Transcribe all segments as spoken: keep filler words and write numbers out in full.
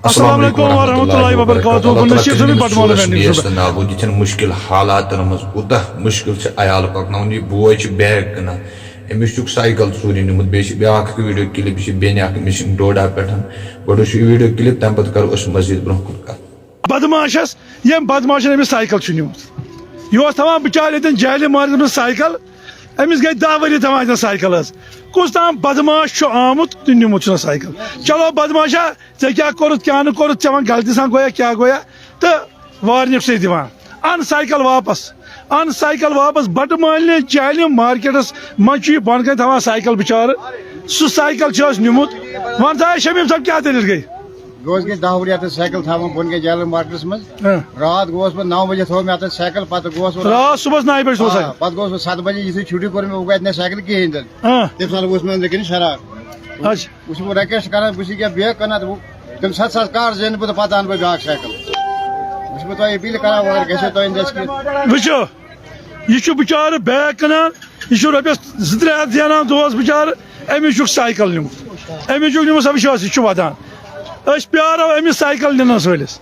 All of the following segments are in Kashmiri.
السلام علیکم ورحمۃ اللہ وبرکاتہ۔ بہٕ نشیٖد صٲبٕن بٹہٕ مالہٕ ویٚنڈنگ صٲبن۔ ناو دِتھٮ۪ن مُشکِل حالاتن منٛز، کوٗتاہ مُشکِل چھِ عیال پکناوُن۔ یہِ بوے چھُ بیگ کٕنان، أمِس چھُکھ سایکل ژوٗرِ نیوٗمُت، بیٚیہِ چھِ بیٛاکھ اکھ ویٖڈیو کِلِپ، یہِ چھِ بیٚنہِ اکھ، أمِس چھِ ڈوڈا پٮ۪ٹھ۔ گۄڈٕ وٕچھِو یہِ ویٖڈیو کِلِپ، تَمہِ پتہٕ کرو أسۍ مزیٖد برٛونٛہہ کُن کتھ۔ بدماشس، ییٚمۍ بدماشن أمِس سایکل چھُ نیوٗمُت، یہِ اوس تھاوان بِچارٕ ییٚتٮ۪ن جہلہِ مارکیٹس منٛز سایکل، أمِس گٔے دَہ ؤری تھاوان ییٚتٮ۪ن سایکل حظ۔ کُس تام بدماش چھُ آمُت تہٕ نیوٗمُت چھُنہ سایکل۔ چلو بدماشا، ژےٚ کیٛاہ کوٚرُتھ، کیٛاہ نہٕ کوٚرُتھ، ژےٚ وَن غلطی سان گویا، کیٛاہ گویا، تہٕ وارنِنٛگ چھُسے دِوان۔ اَن سایکل واپس، اَن سایکل واپس۔ بَٹہٕ مالنہِ جہلِم مارکیٹَس منٛز چھُ یہِ بۄنہٕ کَنہِ تھاوان سایکل بِچارٕ۔ سُہ سایکل چھُ اَسہِ نیوٗمُت۔ وَن سا، ہے شمیٖم صٲب، کیٛاہ دٔلیٖل گٔے؟ بہٕ اوسُس گٔے دَہ ؤری اَتَس سایکل تھاوان بۄنہٕ کَنہِ جہلِم مارکیٹَس منٛز۔ ہاں۔ راتھ گوس بہٕ نَو بَجے، تھوٚو مےٚ اَتَس سایکل، پَتہٕ گوس بہٕ راتھ صُبحَس نَیہِ بَجہِ تھوٚو آ، سایکل۔ پَتہٕ گوس بہٕ سَتھ بَجے، یُتھُے چھُٹی کوٚر مےٚ، بہٕ گوٚو اَتہِ نہٕ سایکل کِہیٖنۍ تہِ نہٕ۔ ہاں۔ تَمہِ ساتہٕ وُچھ مےٚ أنٛدرٕ کِنۍ شراب۔ اچھا۔ وۄنۍ چھُس بہٕ ریکویسٹ کران، بہٕ چھُس یہِ کیٛاہ بیگ کٕنان، تہٕ وۄنۍ تَمہِ ساتہٕ ساتہٕ کر زینہٕ بہٕ تہٕ پَتہٕ اَنہٕ بہٕ بیٛاکھ سایکل۔ وۄنۍ چھُس بہٕ تۄہہِ اپیٖل کران، وۄنۍ اگر گژھِ تۄہہِ أنٛدرَس کینٛہہ۔ وٕچھِو، یہِ چھُ بِچارٕ بیگ کٕنان، یہِ چھُ رۄپیَس زٕ ترٛےٚ ہَتھ زینان دۄہَس بِچارٕ، أمِس چھُکھ سایکل نیوٗمُت، أمِس چھُکھ نیوٗمُت، سا وٕچھِو حظ، یہِ چھُ وَدان۔ أسۍ پیارو أمِس سایکل نِنَس وٲلِس۔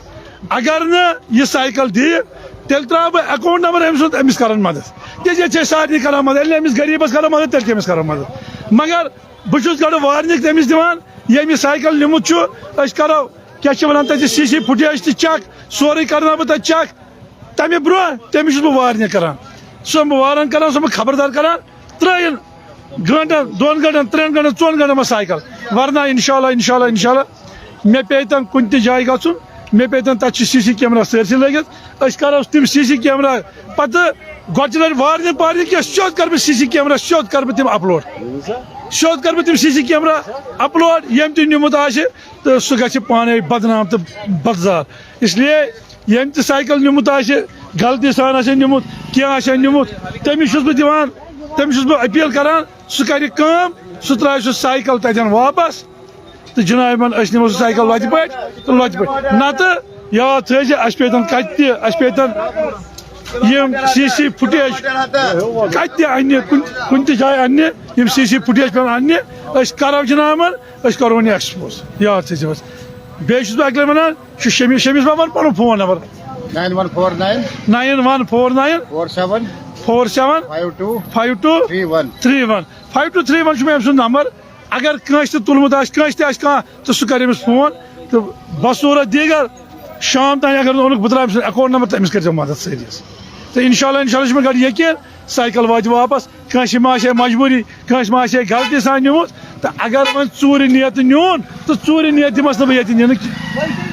اگر نہٕ یہِ سایکل دِیہِ، تیٚلہِ ترٛاوٕ بہٕ اکاؤنٹ نمبر أمۍ سُنٛد، أمِس کرن مدد۔ کیٛازِ ییٚتہِ چھِ أسۍ سارنٕے کران مدد، ییٚلہِ نہٕ أمِس غریٖبَس کرو مدد، تیٚلہِ کٔمِس کرو مدد؟ مگر بہٕ چھُس گۄڈٕ وارنِنٛگ تٔمِس دِوان، ییٚمۍ یہِ سایکل نیوٗمُت چھُ، أسۍ کرو، کیٛاہ چھِ وَنان تَتہِ، سی سی فُٹیج تہِ چیک، سورُے کرناو بہٕ تَتہِ چیک۔ تَمہِ برٛونٛہہ تٔمِس چھُس بہٕ وارنِنٛگ کران، سُہ چھُس بہٕ وارن کران، سُہ چھُس بہٕ خبردار کران، ترٛٲیِن گٲنٛٹن، دۄن گٲنٛٹن، ترٛٮ۪ن گٲنٛٹن، ژۄن گٲنٛٹن منٛز سایکل، ورنہ انشاءاللہ، انشاءاللہ، انشاءاللہ، مےٚ پیٚیہِ تَن کُنہِ تہِ جایہِ گژھُن، مےٚ پیٚیہِ تَن تَتہِ چھِ سی سی کیمرہ سٲرسٕے لٲگِتھ، أسۍ کرو تِم سی سی کیمرہ پتہٕ گۄڈٕچہِ لٹہِ وارنِنٛگ پارنِنٛگ کینٛہہ، سیوٚد کرٕ بہٕ سی سی کیمرہ، سیوٚد کرٕ بہٕ تِم اپلوڈ، سیوٚد کرٕ بہٕ تِم سی سی کیمرہ اپلوڈ، ییٚمۍ تہِ نیوٗمُت آسہِ تہٕ سُہ گژھِ پانے بدنام تہٕ بدزار۔ اس لیے ییٚمۍ تہِ سایکل نیوٗمُت آسہِ، غلطی سان آسہِ نیوٗمُت، کینٛہہ آسہِ نیوٗمُت، تٔمِس چھُس بہٕ دِوان، تٔمِس چھُس بہٕ اپیٖل کران، سُہ کرِ کٲم، سُہ ترٛاوِ سُہ سایکل تتٮ۪ن واپس۔ تہٕ جناب من، أسۍ نِمو سُہ سایکل لۄتہِ پٲٹھۍ تہٕ لۄتہِ پٲٹھۍ۔ نتہٕ یاد تھٲیزِ، اَسہِ پیٚتن کتہِ تہِ، اَسہِ پیٚتن یِم سی سی فُٹیج کتہِ تہِ اننہِ، کُنہِ، کُنہِ تہِ جایہِ اننہِ، یِم سی سی فُٹیج پیٚن اننہِ، أسۍ کرو جناب من، أسۍ کرو نہٕ ایکسپوز۔ یاد تھٲیزِ بس۔ بیٚیہِ چھُس بہٕ اکہِ لٹہِ ونان، چھُ شمیٖر، شمیٖر صٲب وَن پَنُن phone number. Nine one four nine nine one four nine four seven four seven five two five two three one۔ Three one. Five two three one چھُ مےٚ أمۍ سُنٛد نمبر۔ اگر کٲنٛسہِ تہِ تُلمُت آسہِ، کٲنٛسہِ تہِ آسہِ کانٛہہ، تہٕ سُہ کَرِ أمِس فون۔ تہٕ بصوٗرت دیٖگر شام تام اگر نہٕ اوٚنُکھ، بہٕ ترٛاوٕ أمۍ سُنٛد اکاؤنٹ نمبر تہٕ أمِس کٔرۍزیو مدد سٲری حظ۔ تہٕ انشاءاللہ، انشاءاللہ چھُ مےٚ گۄڈٕ یقیٖن، سایکل واتہِ واپس۔ کٲنٛسہِ ما آسہِ ہے مجبوٗری، کٲنٛسہِ ما آسہِ ہے غلطی سان نیوٗمُت، تہٕ اگر وۄنۍ ژوٗرِ نیتہٕ نیوٗن، تہٕ ژوٗرِ نیتہٕ دِمس نہٕ بہٕ ییٚتہِ نِنہٕ کینٛہہ۔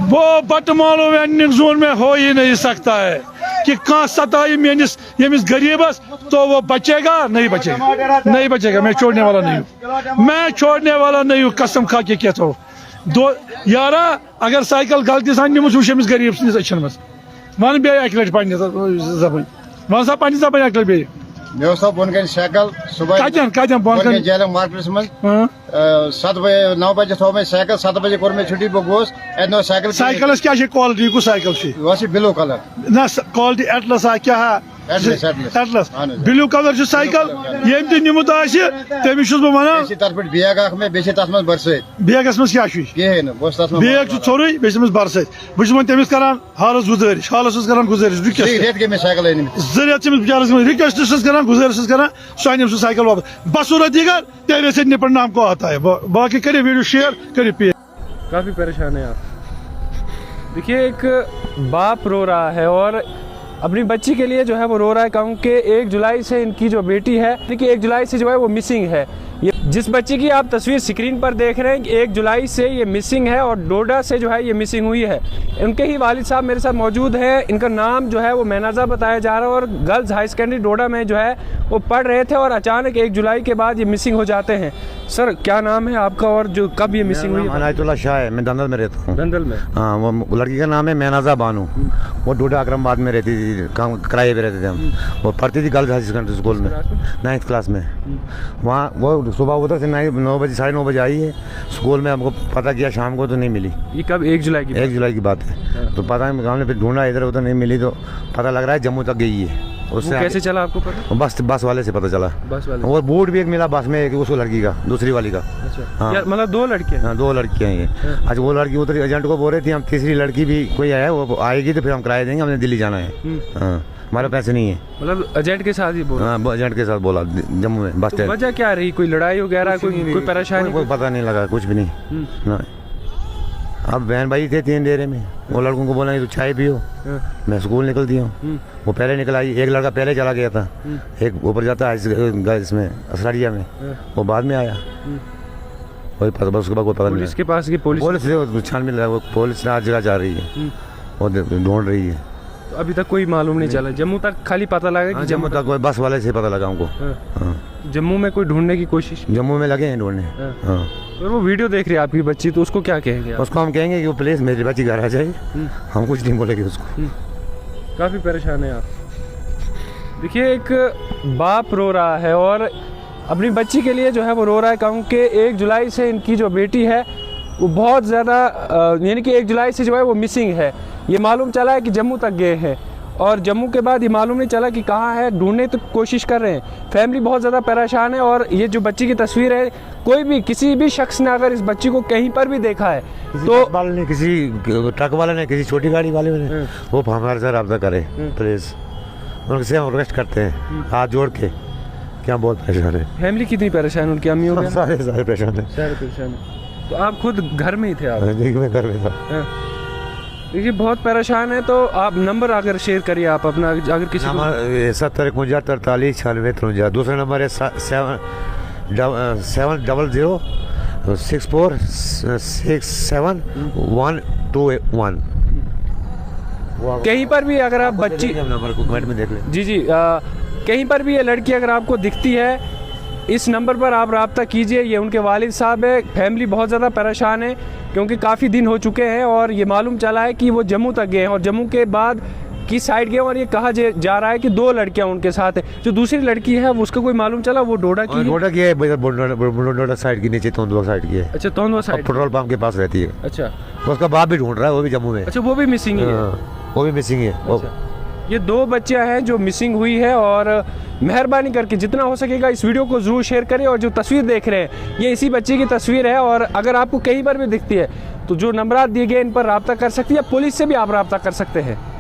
وہ بٹہٕ مالو ویٚنڈنٛگ زون میں ہو ہی نہیں سکتا ہے کہ کانٛہہ ستایہِ میٲنِس ییٚمِس غریٖبس، تو وہ بچے گا، نہیں بچے گا، نہیں بچے گا، میں چھوڑنے والا نہیں ہوں، میں چھوڑنے والا نہیں ہوں، قسم کھا کے کہتا ہوں۔ دو، یارا، اگر سایکل غلطی سان نِمُت چھُ، وٕچھ أمِس غریٖب سٕنٛدِس أچھن منٛز۔ وَن بیٚیہِ اَکہِ لَٹہِ پنٛنہِ زبٲنۍ۔ وَن سا پنٛنہِ زبٲنۍ اَکہِ لَٹہِ بیٚیہِ۔ مےٚ اوس تھوٚو بۄنہٕ کَنہِ سایکل صُبحٲے۔ کَتٮ۪ن، کَتٮ۪ن بۄنہٕ بۄنہٕ کَنہِ؟ کَنہِ جہلم مارکیٹَس منٛز۔ ہاں۔ آ، ستھ بجے، نو بجے تھوٚو مےٚ سایکل، ستھ بجے کوٚر مےٚ چھُٹی، بہٕ گوس۔ اَتہِ نہ اوس سایکل کِہیٖنۍ۔ سایکلَس کیٛاہ چھِ quality، کُس سایکل چھُ؟ یہِ اوس یہِ blue colour۔ نہ، سا-، quality Atlas ہا کیٛاہ ہا؟ Atlas، Atlas۔ Atlas۔ اَہَن حظ۔ Blue colour چھُ سایکل، blue colour۔ ییٚمۍ تہِ نیوٗمُت آسہِ، تٔمِس چھُس بہٕ وَنان۔ بیٚیہِ چھِ تَتھ پٮ۪ٹھ بیگ اَکھ مےٚ، بیٚیہِ چھِ تَتھ منٛز بٔرسٲتۍ۔ بیگَس منٛز کیٛاہ چھُے؟ کِہیٖنۍ نہٕ، بہٕ اوسُس تَتھ منٛز بیگ چھُ ژھوٚرُے، بیٚیہِ چھِ تٔمِس بٔرسٲتۍ۔ بہٕ چھُس وۄنۍ تٔمِس کَران حالس گُزٲرِش، حالس اوس کران گُزٲرِش، request۔ زٕے رٮ۪تھ گٔے مےٚ سایکل أنمٕتۍ۔ زٕ رٮ۪تھ چھِ أمِس بِچارس گٔمٕتۍ، request چھُس کران، گُزٲرِش چھُس کران، سُہ اَنہِ أمۍ سُہ سایکل واپس۔ بصوٗرت دیٖگر، تیرے سۭتۍ نِپٹ نام کو آتا ہے۔ با-، باقٕے کٔرِو video share، کٔرِو page۔ کافی پریشان ہیں آپ۔ دیکھیے، ایک باپ رو رہا ہے اور اپنی بچی کے لیے جو ہے وہ رو رہا ہے، کیونکہ ایک جولائی سے ان کی جو بیٹی ہے، یعنی کہ ایک جولائی سے جو ہے وہ مسنگ ہے۔ یہ جس بچی کی آپ تصویر اسکرین پر دیکھ رہے ہیں، ایک جولائی سے یہ مسنگ ہے اور ڈوڈا سے جو ہے یہ مسنگ ہوئی ہے۔ ان کے ہی والد صاحب میرے ساتھ موجود ہیں۔ ان کا نام جو ہے وہ مہنازہ بتایا جا رہا ہے اور گرلز ہائی سیکنڈری ڈوڈا میں جو ہے وہ پڑھ رہے تھے اور اچانک ایک جولائی کے بعد یہ مسنگ ہو جاتے ہیں۔ سر، کیا نام ہے آپ کا اور جو کب یہ مسنگ ہوئی ہے؟ میرا نام عنایت اللہ شاہ ہے، میں دندل میں رہتا ہوں۔ دندل میں؟ ہاں، وہ لڑکی کا نام ہے مہنازہ بانو۔ ہوں۔ وہ ڈوڈا اکرم آباد میں رہتی تھی، کام، کرائے پہ رہتے تھے ہم۔ ہوں۔ وہ پڑھتی تھی گرلز ہائر سیکنڈری اسکول میں، کلاس میں؟ نائنتھ کلاس میں۔ ہوں۔ وہاں وہ صبح ادھر سے نائن، نو بجے، ساڑھے نو بجے آئی ہے اسکول میں، ہم کو پتہ کیا شام کو تو نہیں ملی۔ یہ کب؟ ایک جولائی کی بات؟ ایک جولائی کی بات ہے۔ ہاں۔ تو پتہ ہے، ہم نے پھر ڈھونڈا ادھر ادھر، نہیں ملی تو پتہ لگ رہا ہے جموں تک گئی ہے۔ उससे वो कैसे आगे- चला आपको पता? बस बस वाले से पता चला। बस वाले। और बूट भी एक मिला बस में, एक उसको लड़की का, दूसरी वाली का। अच्छा। हाँ। यार, मतलब दो लड़के हैं। हाँ, दो लड़कियाँ हैं ये। हाँ। अच्छा, वो लड़की उधर एजेंट को बोल रहे थे, हम तीसरी लड़की भी कोई आया, वो आएगी तो फिर हम किराया देंगे, हमें दिल्ली जाना है। हम्म। हाँ, हमारे पैसे नहीं है। मतलब एजेंट के साथ ही बोला। हाँ, वो एजेंट के साथ बोला, जम्मू में बस तो स्टैंड। वजह क्या रही? कोई लड़ाई वगैरह, कुछ कोई नहीं, कोई परेशानी? कोई, कोई पता नहीं लगा, कुछ भी नहीं। हम्म। ना। अब बहन भाई थे तीन डेरे में, वो लड़कों को बोला, "ये तो चाय पियो।" हाँ। मैं स्कूल निकल दिया हूँ। हम्म। वो पहले निकला, एक लड़का पहले चला गया था, हम्म। एक ऊपर जाता है इस, इसमें असरारिया में, हाँ। वो बाद में आया। हम्म। वही पता, बस उसके बाद कोई पता नहीं पुलिस के पास गई, पुलिस? पुलिस से छानबीन लगा, वो पुलिस ने आज जगह जा रही है, हम्म। वो दे- ढूंढ रही है। तो अभी तक कोई मालूम नहीं चला। जम्मू तक खाली पता लगा कि हाँ, जम्मू तक कोई बस वाले से पता लगा हमको। हाँ। हाँ, जम्मू में कोई ढूंढने की कोशिश? जम्मू में लगे हैं ढूंढने। हाँ। हाँ, और वो वीडियो देख रही है आपकी बच्ची, तो उसको क्या कहेंगे आप? उसको हम कहेंगे कि वो प्लीज मेरी बच्ची घर आ जाए, हम्म। हम कुछ नहीं बोलेंगे उसको। हम्म। काफ़ी परेशान है आप। देखिए, एक बाप रो रहा है और अपनी बच्ची के लिए जो है वो रो रहा है, क्योंकि एक जुलाई से इनकी जो बेटी है वो बहुत ज़्यादा, अ, यानी कि एक जुलाई से जो है वो मिसिंग है। ये मालूम चला है कि जम्मू तक गए हैं और जम्मू के बाद ये मालूम नहीं चला कि कहाँ है, ढूंढने तो कोशिश कर रहे हैं। फैमिली बहुत ज़्यादा परेशान है और ये जो बच्ची की तस्वीर है, कोई भी, किसी भी शख्स ने अगर इस बच्ची को कहीं पर भी देखा है किसी तो बस वाले ने, किसी ट्रक वाले ने, किसी छोटी गाड़ी वाले ने, हम्म। वो हमारे साथ रब्ता करे हम्म। प्लीज, उनसे हम रिक्वेस्ट करते हैं हाथ जोड़ के कि हम बहुत परेशान हैं। फैमिली कितनी परेशान है, उनकी अम्मी हो हम गया? सारे सारे परेशान हैं। सारे परेशान हैं। तो आप खुद घर में ही थे आप? हाँ जी, मैं घर में था। हाँ। देखिए, बहुत परेशान है, तो आप नंबर अगर शेयर करिए आप अपना, अगर किसी को नंबर सत्तर इकवंजा तरतालीस छियानवे तिरवंजा। दूसरा नंबर है seven double seven double zero six four six seven one two one. कहीं पर भी अगर आप बच्ची नंबर को कमेंट में देख लें। जी जी, अ, कहीं पर भी ये लड़की अगर आपको दिखती है, इस नंबर पर आप राब्ता कीजिए। ये उनके वालिद साहब है। फैमिली बहुत ज़्यादा परेशान है क्योंकि काफ़ी दिन हो चुके हैं और ये मालूम चला है कि वो जम्मू तक गए हैं और जम्मू के बाद किस साइड गए हैं और ये कहा जे- जा रहा है कि दो लड़कियां उनके साथ हैं। जो दूसरी लड़की है, वो उसका कोई मालूम चला, वो डोडा की और है? डोडा की है, इधर डोडा डोडा साइड की, नीचे तोंदवा साइड की है। अच्छा, तोंदवा साइड। पेट्रोल पंप के पास रहती है। अच्छा। उसका बाप भी ढूंढ रहा है, वो भी जम्मू में है। अच्छा, वो भी मिसिंग है? हाँ, वो भी मिसिंग है। वो- अच्छा। ये दो बच्चियां हैं जो मिसिंग हुई है और मेहरबानी करके जितना हो सकेगा इस वीडियो को ज़रूर शेयर करें। और जो तस्वीर देख रहे हैं, ये इसी बच्ची की तस्वीर है और अगर आपको कहीं पर भी दिखती है तो जो नंबरात दिए गए, इन पर राब्ता कर सकती है, पुलिस से भी आप राब्ता कर सकते हैं।